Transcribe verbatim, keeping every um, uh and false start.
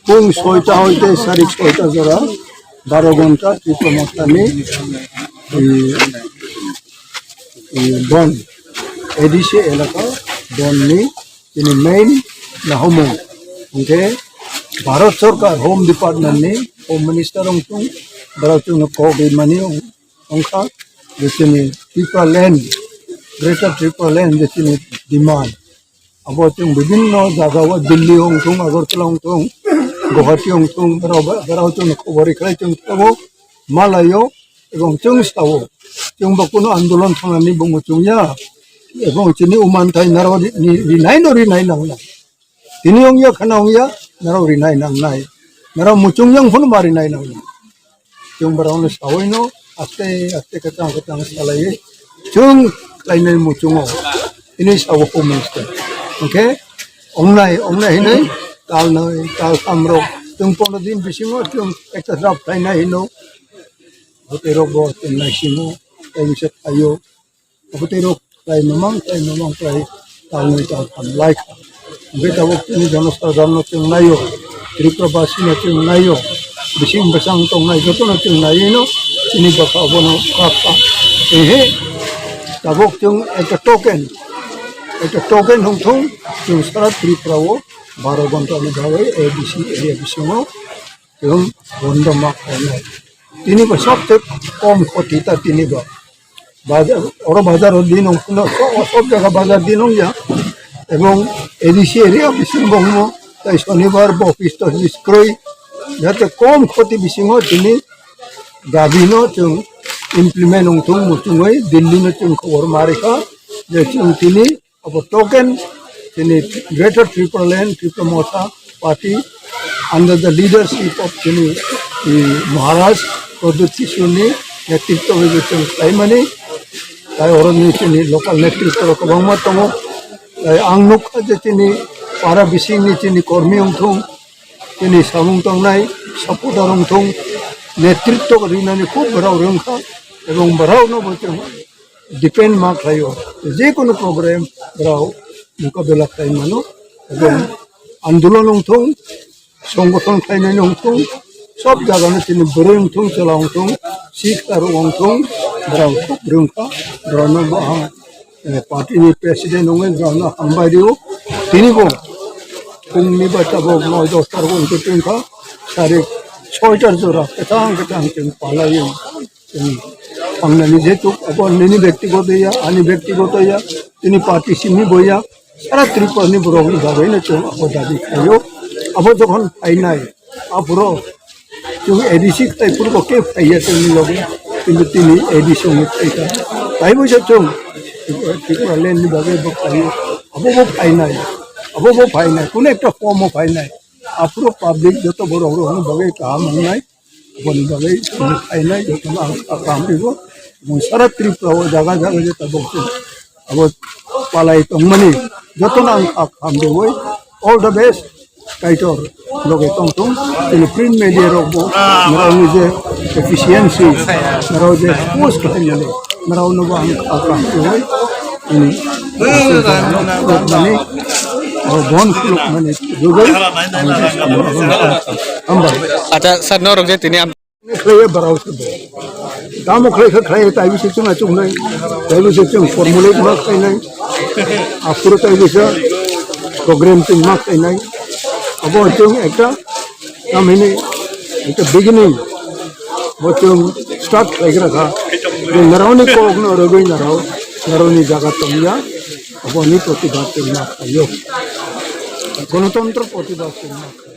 Pung soita hoite sarik soita jora, baro ghonta Tipra Mothani, eh, eh, bond, A D C elaka bond ni tini main nahomung. Hingke Bharat Sarkar Home Department ni Home Minister wngthung, borok chwngno kok rimani wngkha, je chini Tipraland, Greater Tipraland je chini demand. Abo chwng bibinno jaga o Delhi wngthung, Agartala wngthung, Guwahati wngthung, borok, borok chwngno khobor rikhlai chwng tongo, malaio, ebong chwng sao. Chwngbo kuno andolon thangani bo muchungya, ebong chini umanthai naro ri-, ri-, rinaino rinai nangnai. Tini wngya khana wngya, naro rinai nangnai. Naro muchungyang phano ma rinai nangnai. Chwng borokno saui no aste aste kwchang kwchang salaiwi chwng khlainai muchungo. Ini sao Home Minister. Hwnkhe ongnai, ongnai hinwi tal noi, tal tham rok chwng pondro din bisingo chwng ekta draft khlainai hino. Bwtwi rok bo chwng naisingo, tei misa thaio. Abo tei rok khlai mamang, khlai mamang, khlai talnwi taltham lai kha. Hingke tabuk chini jonosadharon no chwng naio, Tripura basi no chwng naio, bising bwsang tongnai joto no chwng naiwi no chini bwkha obono kap kha. Ehe, tabuk chwng ekta token, ekta token hongthong chwng sara Tripura o baro ghonta ni bagwi A D C area bisingo chwng bondo ma khlainai. Tini bo sobse kom khoti ta tini bo. Bazar, oro bazar o din ong, no, so-, sob jaga bazar din ong ya. Ebong A D C area bising bongmo, tai sonibar bo office to office kroi. Jate kom khoti bisingo tini dabi no chwng implement ong thung muchungoi Delhi no chwng khobor ma rikha. Je chwng tini Abo token chini Greater Tipraland, Tipra Motha Party under the leadership of chini, i, Maharaj Pradyut Kishore ni netritwa bai chwng khlaimani, tai oro ni chini local netritwa rok kwbangma tongo. Tai ang nukha je chini para bising ni chini kormi wngthung, chini samung tangnai supporter wngthung, netritwa rinani khub borok rwngkha, ebong borok no bo chwng depend ma khlaio. Je kono program rao mukabela khlai mano. Ebong andolon wngthung, songgothon khlainai wngthung, sob jaga no chini bwrwi wngthung, chwla wngthung, sikh taro wngthung, brao khub rwngkha, brao no bo ang, eh, party ni president wngwi brao no hambai rio. Tini bo phung ni bai tabok noi dos tar wngkha, sarik soi tar jora kwchang kwchang chwng palai. Chwng thangnani jehetu abo nini bektigoto ya, ani bektigoto ya, tini party simi bo ya, sara Tripura ni borok ni bagwi no chwng abo dabi khlaio. Abo jokhon phainai, aphuru chwng A D C khlai phuru bo khe phaiya chwngni loge, kintu tini A D C wngwi phaikha. Taibo se chwng Tripura land ni bagwi bo khlaio. Abo bo phainai, abo bo phainai, kuno ekta form o phainai. Aphuru public joto borok rokni bagwi kaham wngnai. Boni bagwi chini khainai jotono ang kha kaham rigo. Mung sara Tripura o jaga jaga je tabuk se abo palai tongmani jotono ang kha kaham rigo. All the best. Kaitor loge tong tong. Chini print media rok bo norok ni je efficiency, norok je post khaimani, norok no bo ang kha kaham rigo. Chini mani, bon khuluk mani, dubai. Hambai. Acha, sir, norok je tini am- Khlaiya barao se bo. Tamo khlai kha khlai, tai bisi chwng achuk nai. Tai bisi chwng formulate ma khlai nai. Aphuru tai bisi program chwng ma khlai nai. Abo chwng ekta, tam hini, ekta beginning. Bo chwng start khlai gra kha. Narao ni kok no rogoi narao, narao ni jaga tongya. Abo ni protibad chwng ma khlaio. Gonotantro protibad chwng ma khlaio.